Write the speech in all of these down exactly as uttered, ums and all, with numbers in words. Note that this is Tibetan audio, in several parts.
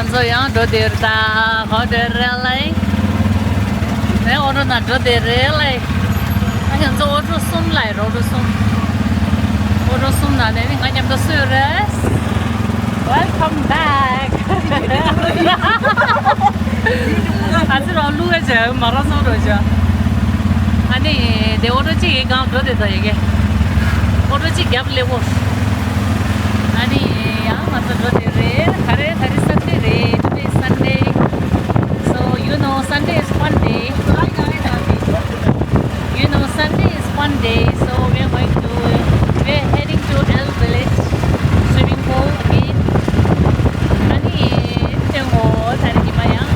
ང་ཚོ་ཡང་འགྲོ་དེར་ད་ཧོ་ཏེལ་རེད་ལེ། ནས་ཨོ་ཊོ་ནང་འགྲོ་དེ་རེད་ལེ། ཨ་ང་ཚོ་ཨོ་ཊོ་གསུམ་ལ་ཨོ་ཊོ་གསུམ། ཨོ་ཊོ་གསུམ་ནང་ནས་ནི་ང་མཉམ་དུ་སུ་ཡོད་རེད། Welcome back. ཨ་ཙི་རོ་ལུ་ཨེ་ཇེ་མ་ར་སོ་རོ་ཇ། ཨ་ནི་དེ་ཨོ་ཊོ་གཅིག་གི་སྒང་འགྲོ་དེ་ད་ཡི་གེ། ཨོ་ཊོ་གཅིག་རྒྱབ་ལེ་བོ། ཨ་ནི་ཡང་ང་ཚོ་འགྲོ་དེ་རེད། ག་རེ་ད་རེས་Sunday རེད། Today is Sunday. So you know Sunday is fun day. You know Sunday is fun day. So we are going to, we are heading to L Village swimming pool again. ཨ་ནི་དེ་ངོ་ད་རེས་ཉི་མ་ཡང་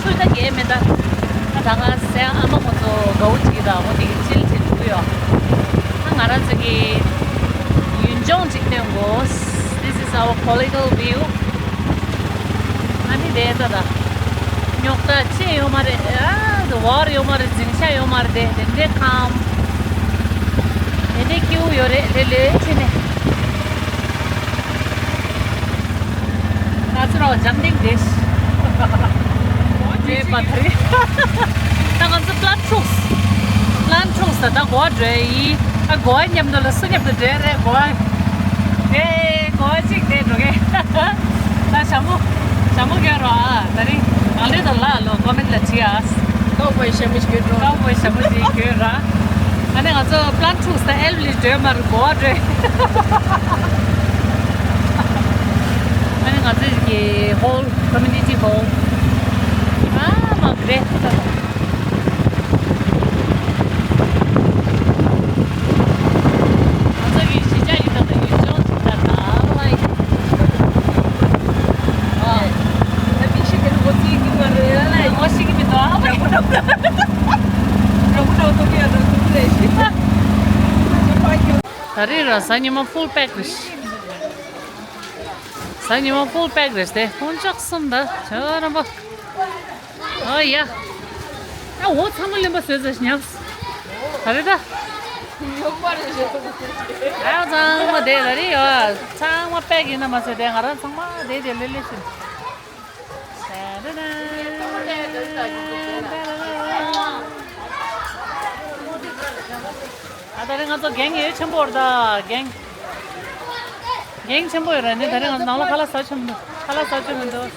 ཆུ་ད་གས་མེད་ད། ད་ད་ག་སེ་ཨ་མ་ཁོ་ཚོ་དགའ་བོ་ཅིག་ད་ཁོ་དེ་གི་ཅིལ་བྱེད་འདུག་ཡོད། ད་ང་རང་ཚོ་གི་ཡུལ་ལྗོངས་ཅིག་སྟོན་དགོས། This is our political view. ཨ་ནི་དེ་ད་ད་རྙོག་དྲ་ཅི་ཡོད་མ་རེད། ཨ་ཝར་ཡོད་མ་རེད། འཛིང་ཆ་ཡོད་མ་རེད། དེ་དེ་འདྲའི་ཁམ་དེ་འདྲའི་སྐྱིད་པོ་ཡོད་རེད། ལེ་ལེ་ཕྱིན་ནས། ང་ཚོ་རང་འཇམ་ཐིང་རེད། རེད་པ་དེ་རེད། ད་ང་ཚོ་Plan Trooks Plan Trooks ད་ད་གོ་བ་འགྲོ་ཡི། ཨ་གོ་བ་མཉམ་དུ་ལ་སུ་མཉམ་དུ་འགྲོ་རེད་གོ་བ། རེད་གོ་བ་གཅིག་དེ་འགྲོ་གི། ད་ཞྭ་མོ་ཞྭ་མོ་སྐྱོན་རོགས་ཨ། ད་རིང་ང་ལོས་དང་ལ་ལོ་ཀོ་མེན་ལ་བྲིས་ཨ། ཀའོ་བོའི་ཞྭ་མོ་ཞིག་སྐྱོན་རོགས། ཀའོ་བོའི་ཞྭ་མོ་ཞིག་སྐྱོན་ར། ཨ་ནི་ང་ཚོ་Plan Trooks ད་ཨེལ་ལི་འགྲོ་མ་རུ་གོ་བ་འགྲོ། ཨ་ནི་ང་ཚོ་གི་ཧོལ་ཀོ་མུ་ནི་ཊི་ཧོལ་ཨ་མ་གི་རེད། ང་ཚོ་གི་གཞིས་ཆགས་ཡིན་ན་ཡུལ་ལྗོངས་ཅིག་ད་ད་ལ་ཡིན། ཨ། ད་མི་ཤི་གི་ལོ་ཚིག་གི་མ་རེད་ལ་ཡིན། ཨ་ཤི་གི་མི་འདུག་ཨ། རོགས་པ་རོགས་པ་རོགས་པ་ཐོག་གི་ཡ་རོགས་ཐུག་ལས་ཤི། ད་རེས་ར་གཟའ་ཉི་མ་ཕུལ་པེག་རེད། གཟའ་ཉི་མ་ཕུལ་པེག་རེད་དེ། ཁོང་ཅག་གསུམ་ད་བྱ་རམ་པ། ཨོ་ཡ། ཨ་འོ་ཚང་མ་ལེན་པ་བཟོས་ཚར་ཉག་ས་རེད་ད། ཡོད་མ་རེད་ཞེས་སོང་། ཨ་ཚང་མ་དེ་ལ་རེད་ཡོད། ཚང་མ་པེག་ཡིན་ན་མ་ཟད་དེ་ང་རང་ཚང་མ་དེ་དེ་ལེ་ལེ་བཞིན། ཨ་ད་རེས་ང་ཚོ་གེང་ཡོད་ཆེན་པོ་རེད་ད་གེང་། གེང་ཆེན་པོ་ཡོད་རེད་ནི། ད་རེས་ང་ཚོ་ནང་ལ་ཁ་ལག་ཟ་ཆོག་མི་འདུག་ཁ་ལག་ཟ་ཆོག་མི་འདུག་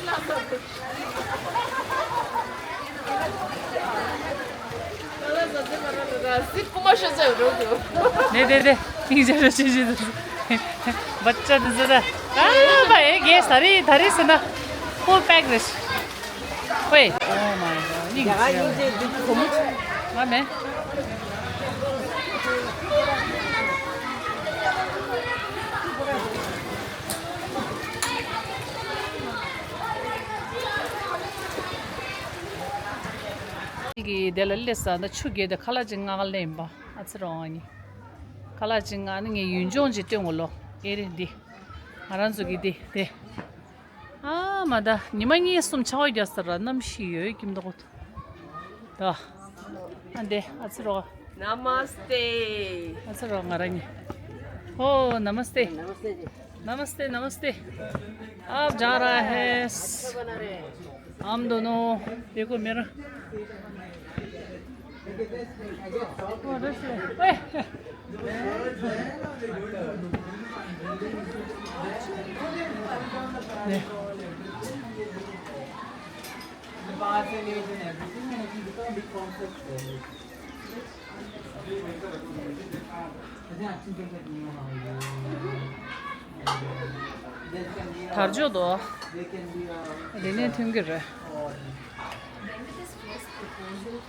ནེ་དེ་དེ་ཨིན་ཇི་རེ་ཅི་ཞིག་འདུག་བ་ཅ་དེ་ཟེར་ཨ་བ་ཨེ་གེ་ས་རི་ད་རི་ཟེར་ན་ཧོལ་པེག་རེད། ཧོས། Oh my god. ནི་ང་མེ། གི་དེ་ལ་སླེབས་ས་ད་ཆུ་རྐྱལ་དེ་ཁ་ལག་ཅིག་མངགས་ལེན་ཡིན་པ། ཨ་ཙི་རོ་ཨ་ནི། ཁ་ལག་ཅིག་མངགས་ནི་ངས་ཡུལ་ལྗོངས་ཅིག་སྟོན་གོ་ལོ། ཨེ་རེད་འདི། ང་རང་ཚོ་གི་འདི་དེ། ཨ་མ་ད་ཉི་མ་གཉིས་གསུམ་ཆར་པ་རྒྱག་ས་ར་གནམ་གཤིས་ཡོད་ཀྱིན་འདུག་གོ། ད། ཨ་འདི་ཨ་ཙི་རོ། Namaste. ཨ་ཙི་རོ་ང་རང་ཉི། ཨོ་Namaste. Namaste. नमस्ते, नमस्ते। आप जा रहा है। हम दोनों देखो मेरा। དར་ལྕོག་དོ། དེ་ནས་ཐོན་གྱི་རེད།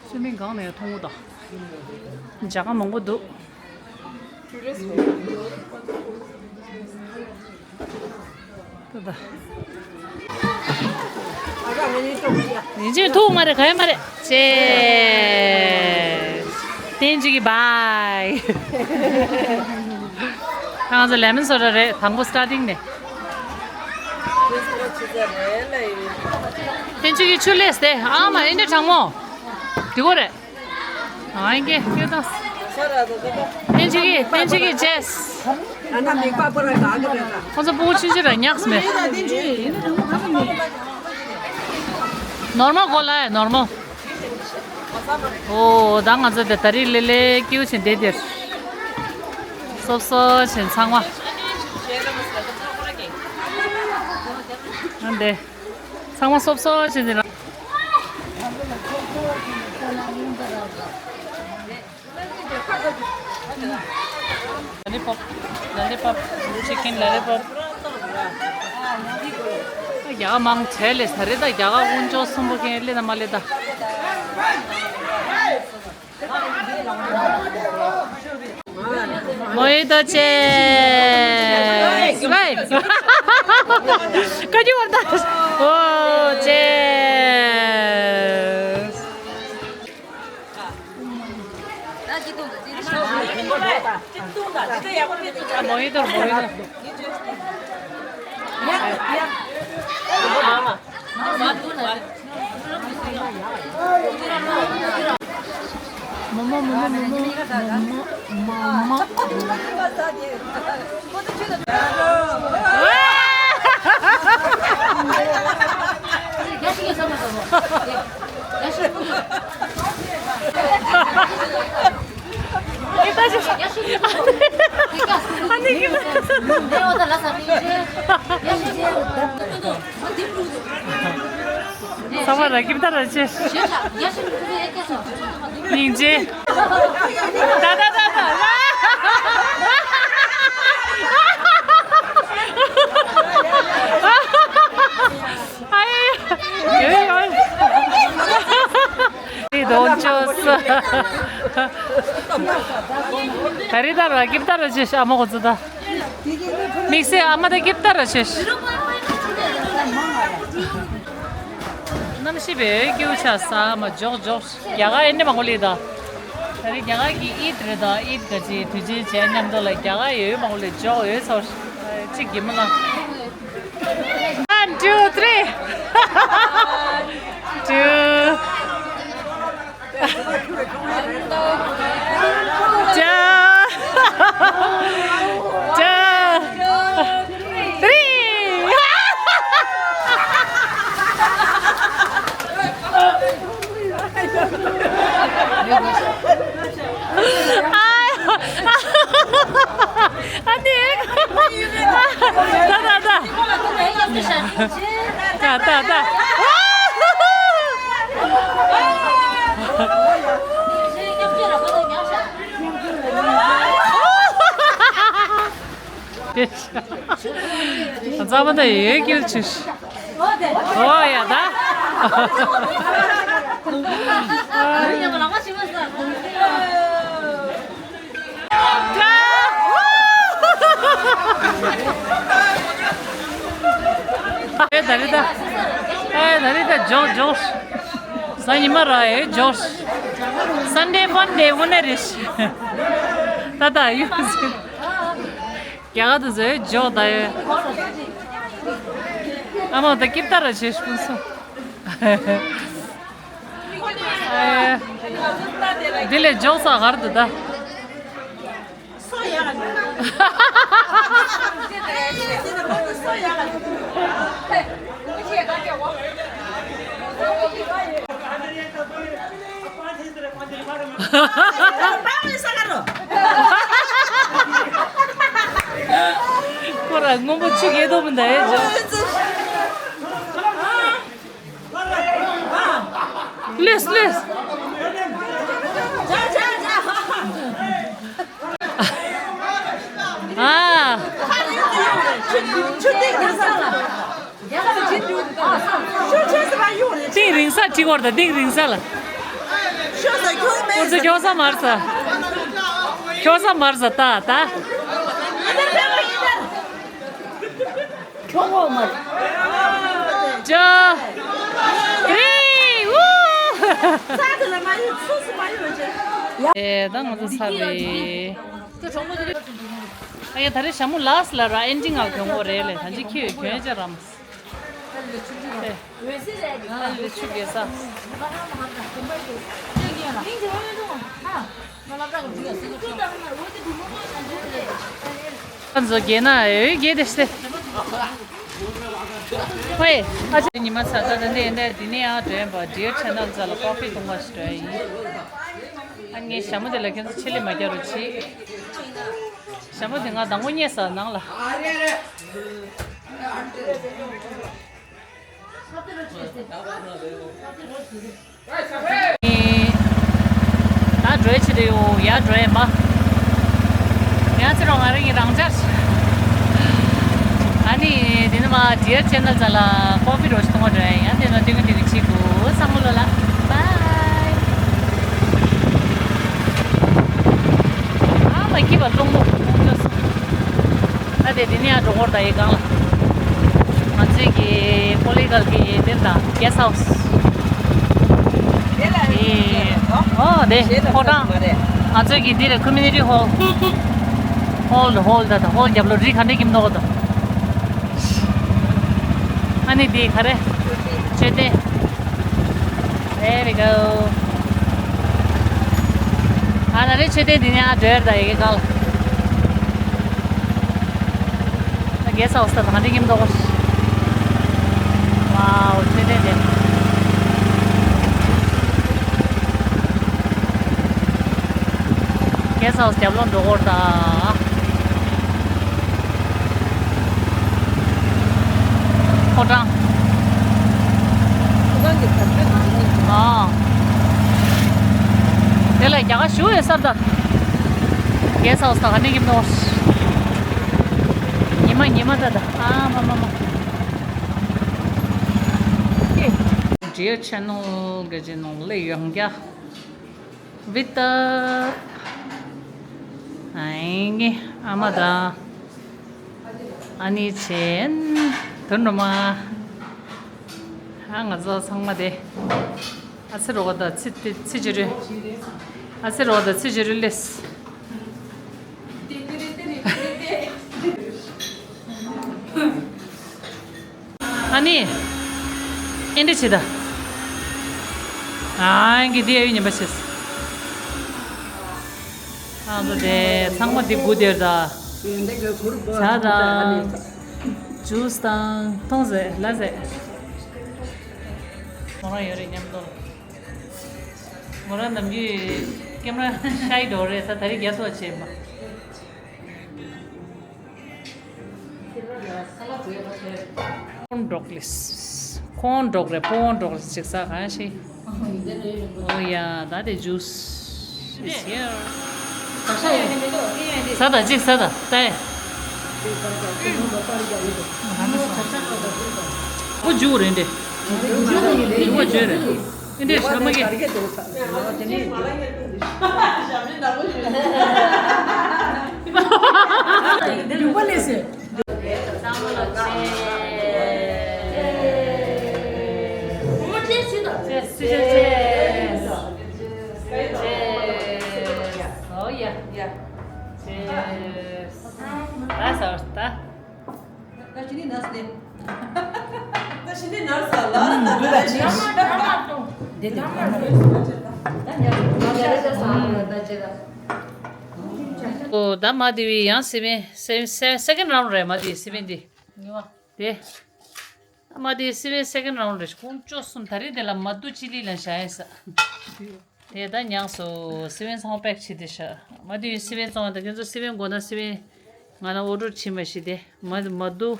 སུ་མིན་གང་ནས་མཐོང་གོ་ད། ཇ་ཁང་མང་པོ་འདུག་ཡིན་གཅིག་ཐུག་མ་རེད་ག་ཡ་མ་རེད། ཅེ། བསྟན་བཅོས་ཀྱི་བྷའི། ང་ཚོ་ལེ་མོན་སོ་ཌ་རེད་དང་པོ་སི་ཊར་ཊིང་ནས། བསྟན་བཅོས་ཀྱི་ཆུ་ལས་ཏེ་ཨ་མ་ཨེ་འདྲ་གྲང་མོ། དེ་གོ་རེད། ཨ་ཡིན་གྱི་སྐྱོ་དང་། བསྟན་བཅོས་ཀྱི་བསྟན་བཅོས་ཀྱི་ཅེས། ཁོང་ཚོ་སྤུ་གུ་ཆུང་ཆུང་ར་ཉག་སི་མེད། ནོར་མལ་གོ་ལ་ཡ་ནོར་མལ། ཨོ་ད་ང་ཚོ་དེ་ད་རིག་ལེ་ལེ་ཀེའུ་ཆེན་དེ་དེར། སོབ་སོབ་ཆེན་ཚང་མ། ཨ་འདེ། ཚང་མ་སོབ་སོབ་ཆེན་དེ་ར། ལ་ལི་པོབ། ལ་ལི་པོབ། ཅི་ཀིན་ལ་ལི་པོབ། རྒྱ་གར་མང་ཆེ་ལས་ས་རེད་ད། རྒྱ་གར་དབུ་འཇོག་གསུམ་པོ་ཁེ་ལེ་ན་མ་ལེ་ད། མོ་ཧི་ཏོ་ཅེས། ཧེ། ཀ་ཅི་བར་ད། ཨོ་ཅེས། མོ་ཧི་ཏོ་མོ་ཧི་ཏོ། མོ་མོ་མོ་མོ་མོ་མོ་མོ་མོ་མོ། ས་བ་ར་ཀིབ་ཏ་ར་ཆེ། སྙིང་རྗེ། ད་ད་ད་ད། ཨའི། ཨེ་ཨོ། ཨེ་དོན་ཅོས། ད་རི་ད་ར་ཀིབ་ཏ་ར་ཆེ་ཤ་མོ་གོ་ཙུ་ད། དམིགས་བསལ་ཨ་མ་ད་ཀིབ་ཏ་ར་ཆེ་ཤ། གནམ་གཤིས་བེ་ཀེའུ་ཆ་ས་མ་འཇོག་འཇོག་རྒྱ་གར་ཨེ་འདྲ་མང་པོ་ལི་ད། ད་རེས་རྒྱ་གར་གྱི་ཨིད་རེད་ད། ཨིད་ག་ཅི་དུས་ཆེན་བྱས་མཉམ་དུ་ལ་རྒྱ་གར་ཡོད་མང་པོ་ལི་འཇོག་ཡོད་ཚོར། གཅིག་གི་མི་ལ། One, two, three. Two. Two. Two. Three. ཨ་ནི། ད་ད་ད། ད་ད་ད། རྩ་བ་ད་ཡོད་ཀྱི་ཆུ། ཨོ་ཡ་ད། ཨེ་ད་རི་ད། ཨེ་ད་རི་ད་འཇོག་འཇོག་གཟའ་ཉི་མ་ར་ཨེ་འཇོག Sunday fun day ཧུ་ནེ་རེ་ཤི། ད་ད་ཡུ་སི། རྒྱ་གར་དུ་བཟོས་འཇོག་ད་ཡོད། ཨ་མ་ད་ཀིབ་ཏ་ར་བྱེད་ཤུགས་སོ། ཨེ། འདི་ལས་འཇོག་ས་གར་དུ་ད། ཁོ་ར་སྔོན་པོ་ཆུ་གེ་དོ་མི་འདའ་ཡེ་ཇོ། ལེས་ལེས། ཨ། ཏིང་རིང་ས་ཁྲི་གོར་དང་ཏིང་རིང་ས་ལ། ཁོ་ཚོ་ཁྱོ་ས་མར་ས། ཁྱོ་ས་མར་ས་ད་ད། ཁྱོ་གོ་མར། ཅོ། རི། ཝུ། ས་དེ་ལ་མ་ཡོད་ཚུགས་སུ་མ་ཡོད་ཅེ། ཨེ་ད་ང་ཚོ་ས་རེད། ཨ་ཡ་ད་རེས་ཞྭ་མོ་ལགས་ལ་ར་ཨེན་ཅི་ང་གྱོན་གོ་རེད་ལེ། ད་ཅི་ཁྱོད་གྱོན་ཅེ་རམ། ཨེ། ཨ་ལེ་ཆུ་རྒྱས་ས། ཁ་མཛོ་རྒྱས་ན་ཨེ་རྒྱས་དེ་སྟེ། ཧོས། ཨ་ཅེ། ཉི་མ་ཚ་ཚ་དེ་འདི་འདི་འདི་ནས་ཨ་འདྲེན་པ་Dear Channel་ཚ་ལ་ཀོ་ཕི་འཐུང་བ་ཞིག་འདྲ་ཡིན། ཨ་ངའི་ཞྭ་མོ་དེ་ལ་ཁྱེད་ཚོ་ཆེད་ལས་མ་རྒྱག་རོགས་གྱིས། ཞྭ་མོ་དེ་ང་དང་པོ་རྙེད་ས་ནང་ལ། ད་འགྲོ་ཡ་ཆེད་དུ་ཡོད་ཡ་འགྲོ་ཡ་མ། ཡང་ཚེ་རོགས་ང་རང་གི་རང་འཇགས། ཨ་ནི་དེ་ནི་མ་Dear Channel་ཚ་ལ་ཀོ་ཕི་རོ་ཞིག་འཐུང་བ་འགྲོ་ཡ་ཡང་དེ་ནི་ཏིག་ཏིག་ཅིག་གུ་སང་ལོ་ལ་bye། ཨ་མ་སྐྱིད་པ་གློག་མོ་གློག་ཅོག་སོང་། ད་དེ་དེ་ནས་ཡར་འགྲོ་སྐོར་དང་ཡི་གང་ལ། ང་ཚོའི་གི་ཀོ་ལི་གལ་གི་དེར་དང་guest house། ཨོ་དེ་ཕོ་བྲང་། ང་ཚོའི་གི་འདི་རེད་community hall། hall hall་ད་ད་hall་རྒྱབ་ལོ་རི་ག་འདྲས་ཀྱིན་འདུག་ད། ཨ་ནི་འདི་ག་རེ། མཆོད་རྟེན། There we go. ཨ་ན་རེ་མཆོད་རྟེན་འདི་ནས་ཨ་འགྲོ་ཡར་ད་ཡི་གེ་གང་ལ། ད་guest house་ད་ག་འདྲས་ཀྱིན་འདུག་གོ། Wow་མཆོད་རྟེན་འདི། guest house་རྒྱབ་ལོགས་འགྲོ་སྐོར་ད། ཕོ་བྲང་། ཕོ་བྲང་གི་བར་ཆད་ནང་ལ། ཨ། དེ་ལ་རྒྱ་གར་བཞུགས་ཡོད་ས་ད། guest house་ད་ག་ནས་ཀྱི་ནོ། ཉི་མ་ཉི་མ་ད་ད། ཨ་མ་མ་མ། Dear Channel་ག་ཅི་ནང་ལས་ཡོང་རྒྱ། བི་ཏ། ཨ་ནི་ཨ་མ་དང་། ཨ་ནི་ཆེན། དོན་རུ་མ། ཨ་ང་ཚོ་ཚང་མ་དེ། ཨ་ཚེ་རོགས་དང་ཚེ་དེ་ཚེ་ཇེ་རུ། ཨ་ཚེ་རོགས་དང་ཚེ་ཇེ་རུ་ལེས། ཨ་ནི། ཨེ་འདྲ་བྱེད་ད། ཨ་ཨེ་གི་འདི་ཨེ་ཡོད་ཉན་པ་བྱེད། ཨ་ཚོ་དེ་ཚང་མ་འདི་དགུ་དེར་ད། ཇ་དང་། ཇུས་དང་། འཐུང་ཟེ་ལ་ཟེ། མོ་རང་ཡོད་རེད་མཉམ་དུ། མོ་རང་ནམ་རྒྱུན་ཀེམ་ར་ཤའི་འགྲོ་རེད་ད་ད་རེས་རྒྱ་ཐོག་བྱེད་མ། ཁོང་འབྲོག་ལེས། ཁོང་འབྲོག་རེད་ཕོ་བོ་འབྲོག་རེད་ཅིག་ས་གང་ཞིག་ཨོ་ཡ་ད་དེ་ཇུས། ས་ད་ཅིག་ས་ད་ལྟ། ཁོ་འཇུ་རེད་འདྲེ། འཇུ་བ་བརྗོད་རེད། ཨེ་འདྲས་ཤ་མ་གི། ལུག་པ་ལས་ཟེར། ད་ཟ་བར་ད། ད་ཅི་ནི་ནས་ནས། ད་ཅི་ནི་ནར་ས་ལ། ད་ཅི་ནི། ད་ཉར་ས་ལ་ད་ཅི་ད། ཨོ་ད་མ་དེ་བི་ཡང་སི་པན་སེ་སེ་སེ་ཀེན་རའུན་རེད་མ་དེ་སི་པན་དེ། དེ། མ་དེ་སི་པན་སེ་ཀེན་རའུན་རེད་ཁོང་བཅོ་གསུམ་ད་རེས་དེ་ལ་མ་དུ་ཅི་ལི་ལ་བཞག་ཡིན་ས། དེ་ད་ཉག་སོ་སི་པན་ཚང་པེག་བྱེད་དེ་ཤ། མ་དེ་སི་པན་ཚང་ད་ཁྱོད་ཚོ་སི་པན་དགོས་ན་སི་པན་ང་ལ་ཨོ་ཌར་བྱེད་མ་ཤི་དེ་མ་མ་དུ།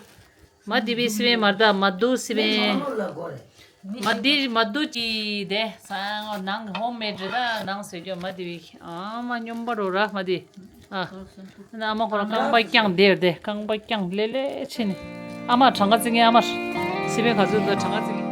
མ་དེ་བི་སི་པན་མར་ད་མ་དུ་སི་པན། མ་དེ་མ་དུ་ཅི་དེ་སང་ནང་ཧོམ་མེད་རེད་ད་ནང་སོ་རྒྱོ་མ་དེ་བི་ཨ་མ་སྙོམས་པ་རོ་ར་མ་དེ་ཨ། ཨ་མ་ཁོ་ར་རྐང་པ་བརྐྱངས་དེ་དེ་རྐང་པ་བརྐྱངས་ལེ་ལེ་ཕྱིན་ནི། ཨ་མ་གྲངས་ཀ་བརྩི་ངེ་ཨ་མ། སི་པན་ག་ཚོད་འདུག་གྲངས་ཀ་བརྩི་ངེ།